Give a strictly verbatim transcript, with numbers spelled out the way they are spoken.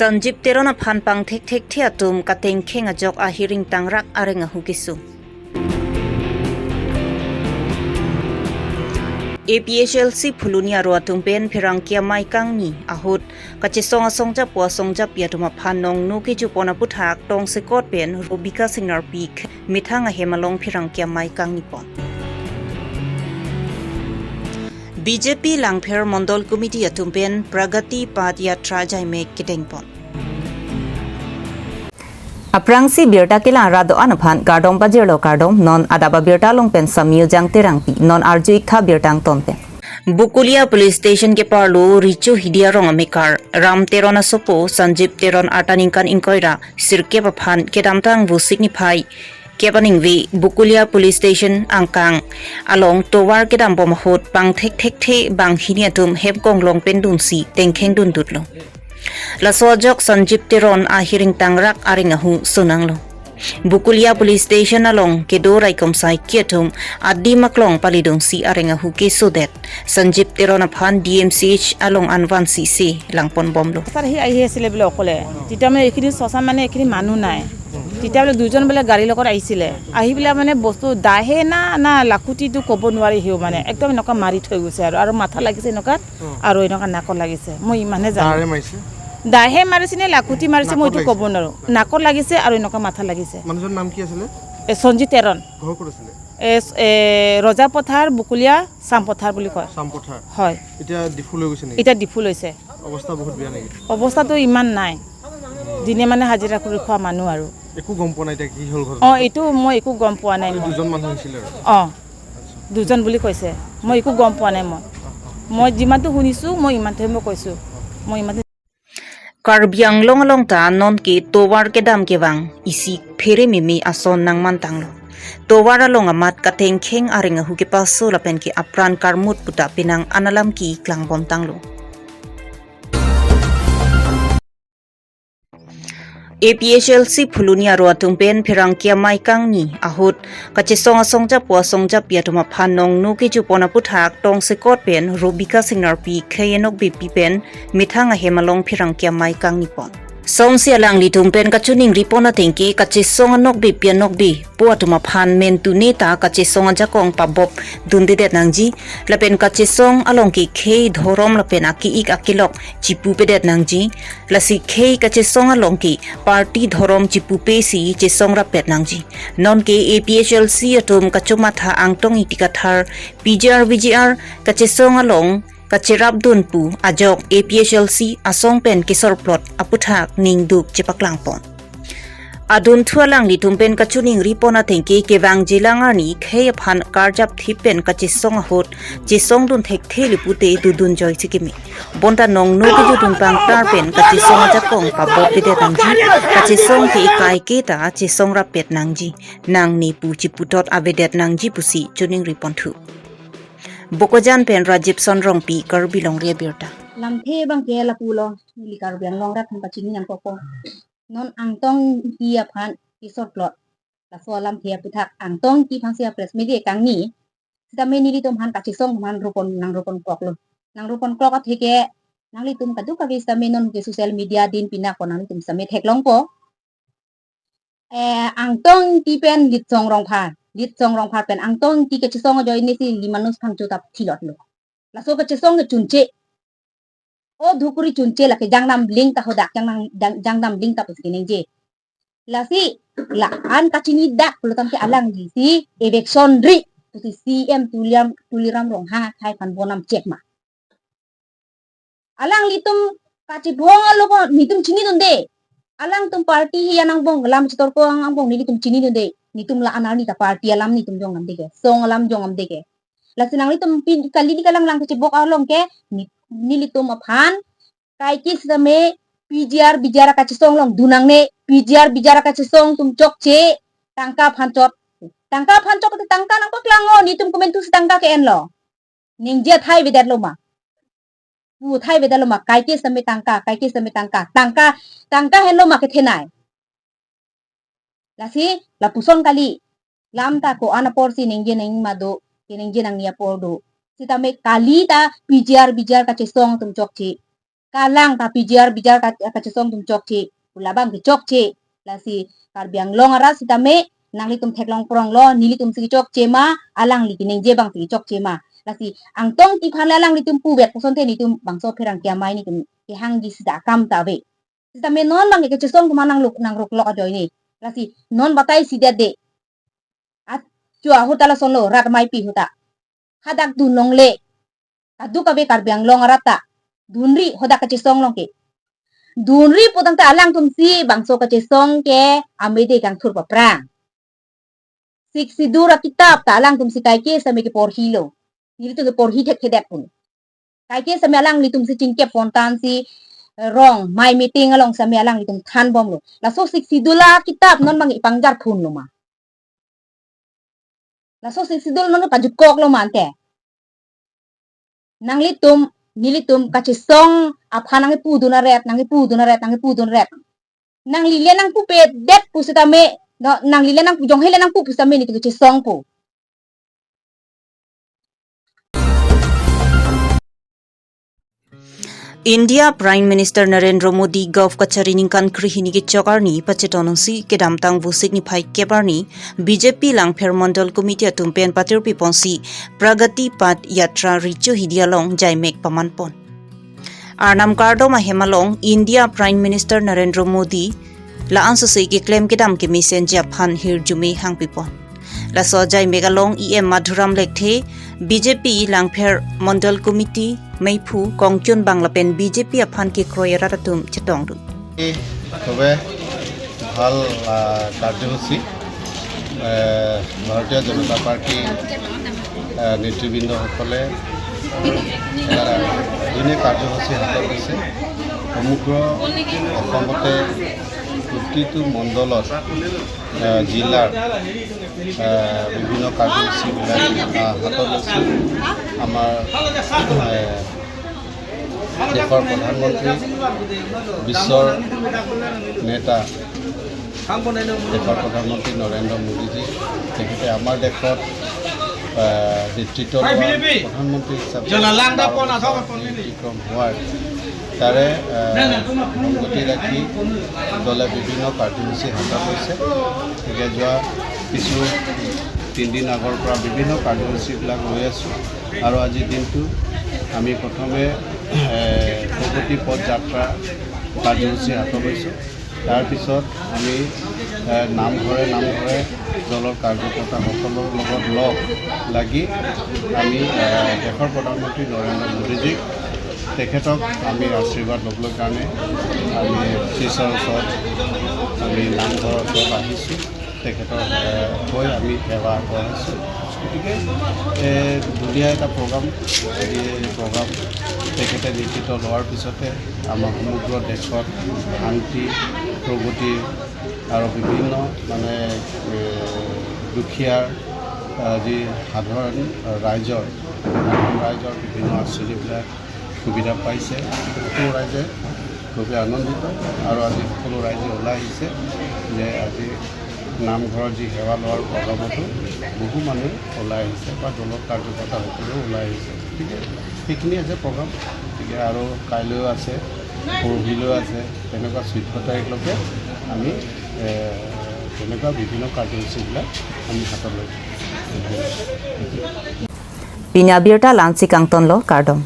Sanjib Teron aphan pangthekthekthe atum katengkheng ajok ahiring tangrak areng ahu keso. A P H L C Phuloni aro atum pen pherangke amei kangni ahut kachesong asongjapo asongjapi atum aphan nongno kejupon aputhak tongsekot pen Robika Singnarpi methang ahem along pherangke amei kangnipon. B J P Langpher Mondol Committee atum pen Pragati Path Yatra jaimek kedengpon. Aphrangsi birta kelang rat do-an aphan kardom pajirlo kardom, non adap abirta along pen Samyu Jang Terangpi, non arju-iktha birta angton pen. Bokolia Police Station keparlo Richo Hidi arong amekar Ram Teron asopo Sanjib Teron arta ningkan ingkoi ra sirkep aphan kedamtang Vosik niphai kep aningve Bokolia Police Station angkang along tovar kedambom ahut pangthekthekthe banghini atum hem konglong pen dunsi tengkheng dundutlo. Laso ajok Sanjib Teron ahiring tangrak areng ahu sonanglo. Bokolia Police Station along kedo raikom saiki atum adim aklong palidunsi areng ahu kesodet Sanjib Teron aphan D M C H along anvansi se langponbomlo. Sir, সি আহি আছিলে বোলে অকলে। তেতিয়া মানে এইখিনি শ্মশান মানে এইখিনি মানুহ নাই। তেতিয়া বোলে দুজন বোলে গাড়ীৰ লগত আহিছিলে। আহি পেলাই মানে বস্তু দাহে না, না লাখুটিটো ক'ব নোৱাৰি, সিও মানে একদম এনেকুৱা মাৰি থৈ গৈছে আৰু, আৰু মাথা লাগিছে এনেকুৱাত, আৰু এনেকুৱা নাকত লাগিছে। মই ইমানে জানো। দাৰে মাৰিছে? দাহে মাৰিছে নে লাখুটি মাৰিছে, মই নাকত এইটো লাগিছে? ক'ব নোৱাৰো। নাকত লাগিছে আৰু এনেকুৱা মাথা লাগিছে। মানুহজনৰ নাম কি আছিলে? এ, সঞ্জু তেৰণ। ঘৰ ক'ত আছিলে? এ, এ, ৰজা পথাৰ, বকুলীয়া, চাম পথাৰ বুলি কয়। চাম পথাৰ? হয়। এতিয়া ডিফু লৈ গৈছে নেকি? এতিয়া ডিফু লৈছে। অৱস্থা বহুত বেয়া নেকি? অৱস্থাটো ইমান নাই। দিনে মানে হাজিৰা কৰি খোৱা মানুহ আৰু। একো গম পোৱা নাই এতিয়া কি হ'ল ঘটনা? অ, এইটো মই একো গম পোৱা নাই মই। দুজন মানুহ আহিছিলে আৰু? অ, দুজন বুলি কৈছে। মই একো গম পোৱা নাই মই। মই যিমানটো শুনিছো, মই ইমানটোহে মই কৈছো। মই ইমানটো Karbi Anglong along ta non ke tovar kedam kevang isi phere mimi ason nangmantanglo. Tovar along amat katengkheng areng ahu kepaso lapen ke apran karmut puta penang analam keklangbomtanglo. A P H L C Phuloni aro atum pen pherangke amei kangni ahut kachesong asongjapo asongjapi atum aphan nongno kejupon aputhak tongsekot pen Robika Singnarpi khei enok bepi pen methang ahem along pherangke amei kangnipon. Somsi alanglitum pen kachiningripon ateng ke kachesong anokbepi anokbepo atum aphan mentune ta kachesong ajakong pabop dundedet nangji, lapen kachesong along ke khei dhorom lapen ake-ik akelok chipupedet nangji, lasi khei kachesong along ke party dhorom chipupesi chesong rappet nangji. Non ke A P H L C atum kachomatha Angtong Ingti Kathar P G R V G R kachesong along kacherapdun pu ajok A P H L C asong pen kesorplot aputhak ningduk chepaklangpon. Adunthu alanglitum pen kachiningripon ateng ke kevangjilang arni khei aphan karjapthip pen kachesong ahut chesongdun thekthe le pute dodun joisi keme. Bonta nongno kejudun pangtar pen kachesong ajakong paboppedet nangji, kachesong ke ekai ke ta chesong rappet nangji, nangne pu chiputot avedet nangji pusi chiningriponthu. Bokajan pen Rajiv Sonrongpi, Karbi Longri Abirta. Lamthe abang ke lapulo, neli Karbi Anglong rat aphan pachini nangkokpo. Non Angtong Ingti aphan kesorplot. Laso alamthe aputhak Angtong Ingti aphansi a-press meet kangni. Sitame nelitum aphan kachesong aphan ropon nangropon koklo. Nangropon kok atheke nanglitum kadokave sitame non ke social media din pinak ko nanglitum sitame theklongpo. Eh, Angtong Ingti pen Litsong Rongphar, Litsong Rongphar pen Angtong Ingti kachesong ajoine si Limanus Phangcho ta thilotlo. Laso kachesong ke chunche. O dhukuri chunche lake jangdam ling ta hodak jangdam, jang-, jangdam ling ta pusi keningje. Lasi la-an kachinidak pulote ke alangli si eviction ri pusi C M Tuliram, Tuliram Ronghang akhai aphan bonam chek ma. Alanglitum kachibong alo ko nelitum chinidunde. Alangtum party hi anang bong lam chitor ko ang, angbong nelitum chinidunde. Nelitum la-an arni ta party alam nelitum jongdamde ke. Song alam jongdamde ke. Lasi nanglitum pin kali di kalang lang kachibok along ke ni-, nelitum aphan kaike sitame P G R V G R kachesong along dun nangne, P G R V G R kachesong atum chokche, tangka aphan chot. Tangka aphan chot, tangka nangpaklang o, nelitum komantusi tangka ke-enlo. Ningje athai avedetlo ma. Pu athai avedetlo ma, kaike sitame tangka, kaike sitame tangka, tangka, tangka henlo ma kethenei. Lasi, lapuson kali. Lam ta ko-an aporsi ningje nangji ma do, keningje nangji apor do. Sitame kali ta P G R V G R kachesong atum chokche. Kalang ta P G R, P G R ka, kachesong atum chokche, pu labang ke chokche. Lasi Karbi Anglong arat sitame nanglitum theklong pronglo, nelitum si chokche ma, alangli keningje abang si chokche ma. Lasi Angtong Ingti aphan le alanglitum puvet puson te nelitum bangso pherangke amei nelitum kehangji sita akam ta ave. Sitame non abang ke kachesong atum nang luk, nang ruklok ajoine. Lasi non batai si det de. At chua ahut ta lasonlo, rat ameipi ahut ta. Hadak dun longle. Kadokave Karbi Anglong arat ta dunri hadak kachesong along ke. Dunri putangte alangtum si bangso kachesong ke amede kangthur paphrang. Sixth Schedule akitap ta alangtum si kaike sitame keporhilo. Nelitum keporhi thekthedet pun. Kaike sitame alanglitum si chingkep pontan si, eh, rong, mei meeting along sitame alanglitum thanbomlo. Laso Sixth Schedule akitap non abang ipangjar phunlo ma. Laso Sixth Schedule non pajutkoklo ma ante. Nanglitum, nelitum kachesong aphan nangkipu dun aret, nangkipu dun aret, nangkipu dun aret. Nangli le nangpupedet pusitame, no, nangli le nang, jonghe le nangpu pusitame nelitum kachesong pu. India Prime Minister Narendra Modi Gulf kachari ningkan krehini kechok arni pachetonsi kedamtang Vosik niphai kep arni B J P Langpher Mandal Committee atum pen patirpi ponsi Pragati Path Yatra recho hidi along jaimek paman pon. Arnam kardom ahem along India Prime Minister Narendra Modi la-an sose keklem kedam kemesenji aphan hirjume hangpi pon. Laso jaimek along E M Madhuram Lekthe, B J P Langpher Mandal Committee meiphu, kongchun bang lapen B J P aphan kekroi arat atum chetongdun. তবে ভাল, আহ, কাৰ্যসূচী, আহ, ভাৰতীয় জনতা পাৰ্টীৰ, আহ, নেতৃবৃন্দসকলে এটা ধুনীয়া কাৰ্যসূচী হাতত লৈছে। সমগ্ৰ অসমতে প্ৰতিটো মণ্ডলত, আহ, জিলাৰ, আহ, বিভিন্ন কাৰ্যসূচীবিলাক, আহ, হাতত লৈছে। আমাৰ, আহ, দেশৰ প্ৰধানমন্ত্ৰী, বিশ্বৰ নেতা, দেশৰ প্ৰধানমন্ত্ৰী নৰেন্দ্ৰ মোদীজী, তেখেতে আমাৰ দেশত, আহ, নেতৃত্ব লোৱা, প্ৰধানমন্ত্ৰী হিচাপে বাৰ বছৰ নীতি অতিক্ৰম হোৱাৰ তাৰে, আহ, সংগতি ৰাখি দলে বিভিন্ন কাৰ্যসূচী হাতত লৈছে। গতিকে যোৱা কিছু তিনিদিন আগৰ পৰা বিভিন্ন কাৰ্যসূচীবিলাক লৈ আছোঁ আৰু আজিৰ দিনটো আমি প্ৰথমে, এ, প্ৰগতি পথ যাত্ৰা কাৰ্যসূচী হাতত লৈছোঁ। তাৰপিছত আমি, এ, নামঘৰে নামঘৰে দলৰ কাৰ্যকৰ্তাসকলৰ লগত লগ লাগি আমি, এ, দেশৰ প্ৰধানমন্ত্ৰী নৰেন্দ্ৰ মোদীজীক, তেখেতক আমি আশীৰ্বাদ ল'বলৈ কাৰণে আমি শ্ৰীচৰ ওচৰত, আমি নামঘৰৰ ওচৰত আহিছোঁ। তেখেতৰ, এ, হৈ আমি সেৱা আগবঢ়াইছোঁ। গতিকে, এ, ধুনীয়া এটা প্ৰগ্ৰাম, এই প্ৰগ্ৰাম তেখেতে নেতৃত্ব লোৱাৰ পিছতে আমাৰ সমগ্ৰ দেশত শান্তি, প্ৰগতি আৰু বিভিন্ন মানে, এ, দুখীয়াৰ, আ, যি সাধাৰণ ৰাইজৰ, সাধাৰণ ৰাইজৰ বিভিন্ন আঁচনিবিলাক সুবিধা পাইছে। সকলো ৰাইজে খুবেই আনন্দিত আৰু আজি সকলো ৰাইজে ওলাই আহিছে যে আজি নামঘৰত যি সেৱা লোৱাৰ প্ৰগ্ৰামতো বহু মানুহ ওলাই আহিছে বা দলৰ কাৰ্যকৰ্তাসকলেও ওলাই আহিছে। গতিকে সেইখিনি আছে প্ৰগ্ৰাম। গতিকে আৰু কাইলৈও আছে, পৰহিলৈও আছে, তেনেকুৱা চৈধ্য তাৰিখলৈকে আমি, এ, তেনেকুৱা বিভিন্ন কাৰ্যসূচীবিলাক আমি হাতত লৈ থাকিম। Pini abirta la-ansi kangtonlo, kardom.